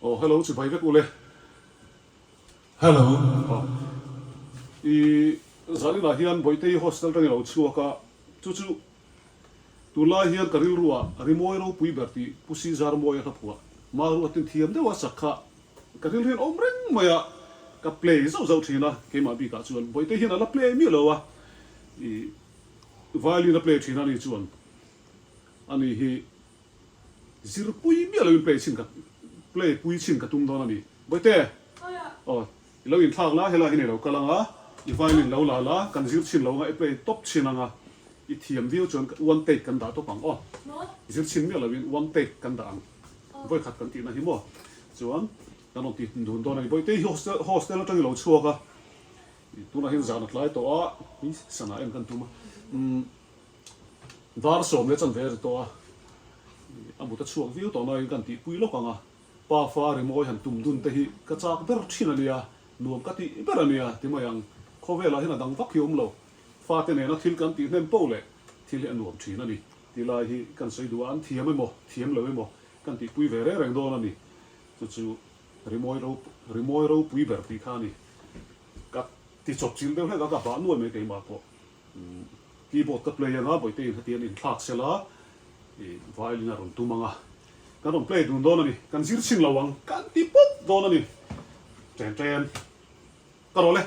Aw hello chibai vek ule. Hello. Aw i zaninah hian Bawihte i hostel tangin lo chhuak a, chu chu tunlai hian ka rilru ah rimawi ropui ber tih Pu Caesar Mawia hla phuah Maruatin thiam deuha sak kha ka rilru hian awm reng mai a, ka play zauh zauh thin a, keimah bikah chuan Bawihte hian a la play miah lo a, i violin a play thin a ni chuan ani hi Zirpui miah loin play chhin ka play pui chhin ka tum dawn a ni. Bawihte! Aw, i lo inthlak la, helai hi nei lo kal ang a, i violin lo la la, kan zir chhin lo ang a, i play tawp chhin ang a, i thiam viau chuan one take kan dah tawp ang aw. Zir chhin miah loin one take kan dah ang. Vawikhat kan tihna hi maw? Chuan kan rawn ti dun dawn a ni. Bawihte hi hostel hostel atangin lo chhuak a, tunah hian zan a tlai tawh a, sana en kan tum a. Umm. Dar sawm leh chanve a ri tawh a, a mut a chhuak viau tawh nain kan tihpui lawk ang a, pa fa rimawi han tum dun te hi ka chak ber thin a nia, nuam ka tih ber a nia ti mai ang, khawvelah hian a dang vak hi awm lo, fate nena thil kan tih hnem poh leh thil hi a nuam thin a ni ti lai hi kan sawi duh a, an thiam emaw thiam lo emaw kan tihpui ve reng reng dawn a ni, chu chu rimawi rimawi ropui ber tih kha a ni, ka ti chawp chil deuh hlek a, ka bah nuai mai keimah pawh. Keyboard ka play anga Bawihte in hetiang inthlak sela i violin a rawn tum anga kan rawn play dun dawn a ni, kan zir chhin lo ang kan ti pawp dawn a ni. Ṭen ṭen ka rawh le.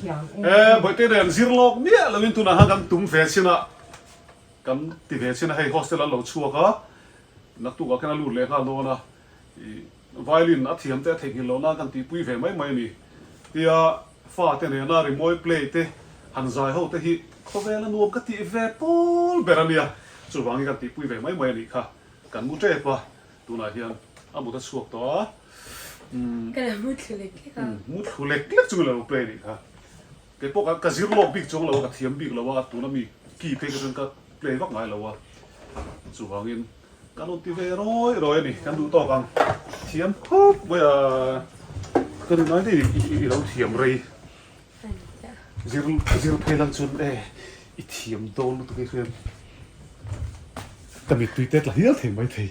thiam em. E Bawihte nen zir lawk miah loin tunah khan kan tum ve chin a, kan ti ve chin a hei hostel an lo chhuak a, naktukah khan a lut leh nghal dawn a, ih violin a thiam te a theihnghilh loh nan kan tihpui ve mai mai a ni. Tia fate nena rimawi play te han zai ho te hi khawvela nuam ka tih ve pawl ber a nia, chuvangin kan tihpui ve mai mai a nih kha, kan mu tep a. Tunah hian a mut a chhuak tawh a. Ka lo mu thlu lek lek a. Mu thlu lek lek chungin a lo play anih kha. Kei pawh ka zir lawk bik chuang lo a, ka thiam bik lo a, tuna mi key phei kha chuan ka play vak ngai lo a. Chuvangin kan rawn ti ve rawi rawi a ni, kan duh tawk ang. Thiam khawp mai a, ka rin ai daih i lo thiam rei. Zir zir phei lang chuan e i thiam dawn lutuk hi hriat ka mittui te tla hial thei mai thei.